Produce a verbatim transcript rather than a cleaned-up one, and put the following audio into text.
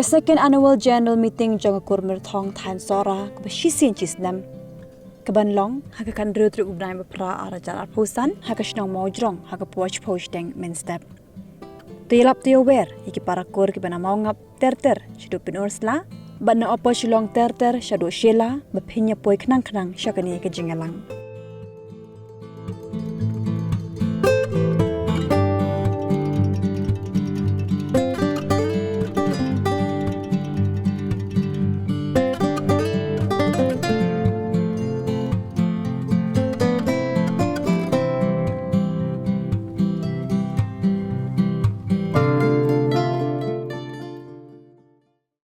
Second Annual General Meeting jong ka Kur Myrthong Thaiñ Sohra kaba shisien shisnem, kaban long ha ka khathynriew tarik u bnai ba phra ar hajar arphew san ha ka shnong Mawjrong ha ka por shiphew shiteng mynstep. To ïalap to ïawer ïa ki para kur kiba na Mawngap ter ter shaduh Pynursla bad na Upper Shillong ter ter shaduh Shella ba phin ïa poi khnang khnang sha kane ka jingïalang.